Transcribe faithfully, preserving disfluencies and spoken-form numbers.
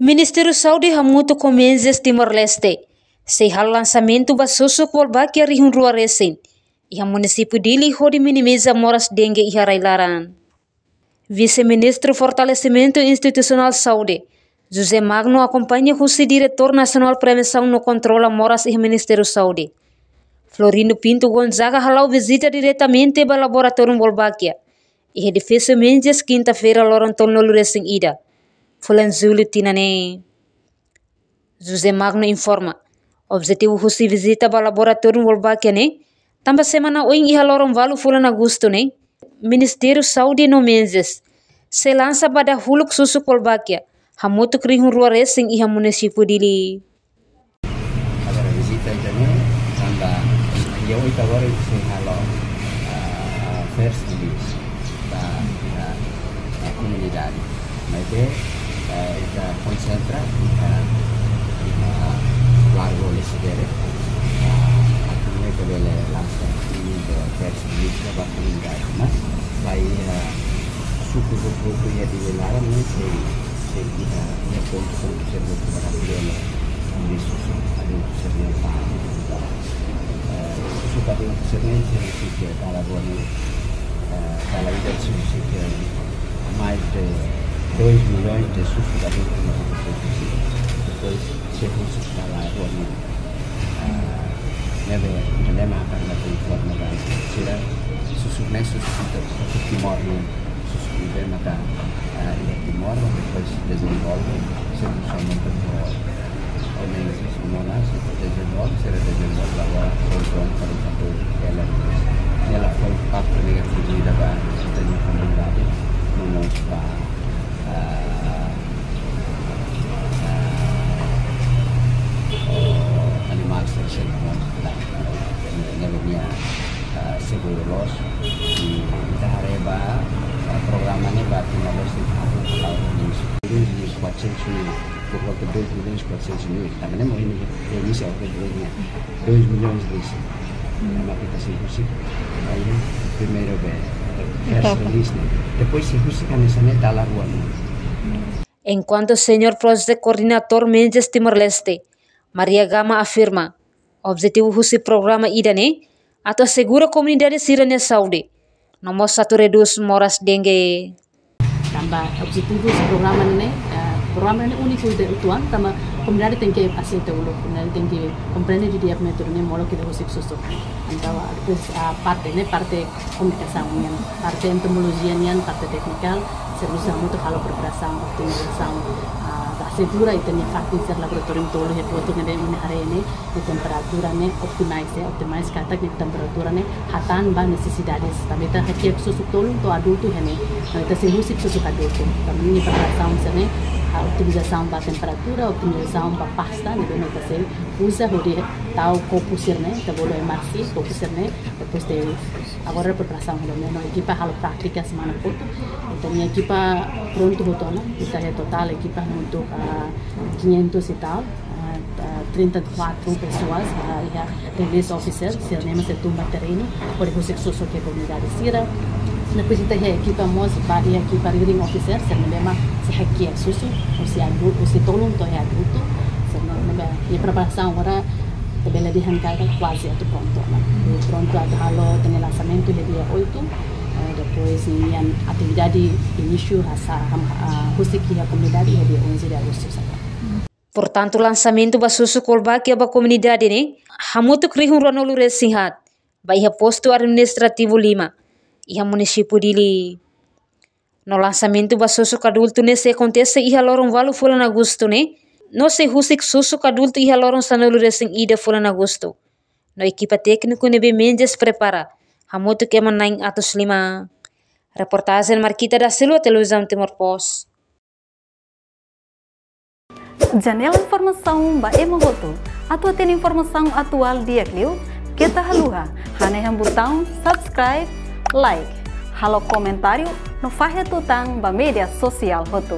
Ministériu Saúde hamutuk ho Menzies Timor-Leste sei halo lansamentu ba susuk Wolbachia rihun rua resin iha munisípiu Dili hodi minimiza moras dengue iha rai-laran. Vise-Ministru Fortalesimentu Institusionál Saúde, José Magno, akompaña husi Diretór Nasionál Prevensaun no Kontrola Moras iha Ministériu Saúde, Florindo Pinto Gonzaga, hala'o vizita diretamente ba laboratóriu Wolbachia iha edifísiu Menzies, kinta-feira, loron tolunulu resin ida fulan Jullu tinan ne'e. José Magno informa, objetivu husi vizita ba laboratóriu Wolbachia ne'e tanba semana oin, iha loron ualu fulan Agostu ne'e, Ministériu Saúde no Menzies sei lansa ba dahuluk susuk Wolbachia hamutuk rihun rua resin iha munisípiu Dili. Agora vizita ida-ne'e tanba dia oito agora ita sei halo, ah, first release ba, ah, ba komunidade. Maibé, eh, ita konsentra iha, iha Largo Lecidere. Ah, atu nune'e ita bele lansa ida first release ba komunidade. Mas ba iha, ah, suku hotu-hotu iha Dili laran ne'e sei, sei iha, iha pontu-pontu sira hotu ba atu bele, ah, susuk adultu sira-nia ba, eh, susuk adultu sira-ne'e sei, sei ke dala rua ne'e, eh, dala ida sei, sei ke mais de dois milhões de susuk adultu ne'e. Depois sei husik dala rua ne'e. Ah, ne'ebé, ne'ebé mak ita atu informa ba sira, susuk ne'e susuk ita, susuk Timor ne'e, susuk ne'ebé maka, ah, iha Timor, depois dezenvolve, sei uza muito pro, o Menzies, o Monas, dezenvolve, sira dezenvolve, agora, produsaun para o cantor, ela, ela foi parte negativa da, da comunidade, no nosso, ah, ah, animál sira sei mós, ne'ebé nia, ah, seguru loos. I ita haree ba, ah, programa ne'e ba Timor-Leste, ah, dois milhões e quatrocentos mil, por volta de dois milhões e quatrocentos mil. Tanba ne'e mak imi, imi sei oke, dois milhões de reais. Mak ita sei husik, primeiru be, first release ne'e. Depois sei husik hanesan ne'e dala rua ne'e. Enkuantu Senior Project Coordinator Menzies Timor-Leste, Maria Gama, afirma, objetivu husi programa ida-ne'e atu asegura komunidade sira-nia saúde, no mós atu redús moras dengue. Tanba objetivu husi programa ne'e, eh, programa ne'e úniku ida uitoan, tanba komunidade tenke aseita uluk, komunidade tenke komprende didi'ak métodu ne'e molok ita husik susuk. Entaun, ah, depois, ah, parte ne'e, parte komunikasaun nian, parte entomolojia nian, parte teknikál, servisu hamutuk halo preparasaun, optimizasaun, ah, ba asegura ita-nia fatin sira laboratóriu tolu iha Portu ne'ebé imi haree ne'e, nia temperatura ne'e optimize, eh, optimize katak nia temperatura ne'e hatán ba nesesidades. Tanba ita hakiak susuk tolun to'o adultu iha ne'e. Entaun ita sei husik susuk adultu. Tanba nia preparasaun sira-ne'e, ah, optimizasaun ba temperatura, optimizasaun ba pasta, ne'ebé mak ita sei uza hodi tau kopu sira-ne'e, ita bolu M R C, kopu sira-ne'e, depois de agora preparasaun halo ne'e, no ekipa halo prátika semana hotu. Entaun nia ekipa prontu hotu ona, ita iha totál ekipa hamutuk, ah, quinhentos e tal, ah, ah, trinta e quatro pessoas, ah, iha release officer, sira-ne'e mak sei tun ba terrenu, hodi husik susuk iha komunidade sira. Depois ita iha ekipa mós, ba iha ekipa rearing officer, sira-ne'ebé mak sei hakiak susuk, husi adultu, husi tolun to'o iha adultu, sira-ne'ebé, nia preparasaun agora, ita bele dehan katak kuaze atu prontu ona. Prontu atu halo ita-nia lansamentu iha dia oito, eh, depois ninia atividade inísiu hanesan, ham-, ah, husik iha komunidade iha dia onze de agosto sá. Portantu, lansamentu ba susuk Wolbachia ba komunidade ne'e hamutuk rihun ruanulu resin haat, ba iha postu administrativu lima, iha munisípiu Dili. No lansamentu ba susuk adultu ne'e sei akontese iha loron ualu fulan Agostu ne'e, no sei husik susuk adultu iha loron sanulu resin ida fulan Agostu. No ekipa tékniku ne'ebé Menzies prepara, hamutuk ema na'in atus lima. Reportajen Marquita da Silva, Televizaun Timor Post. Janela informasaun ba ema hotu. Atu hatene informasaun atuál di'ak liu, keta haluha hanehan butaun subscribe, like, halo komentáriu no fahe tutan ba média sosiál hotu.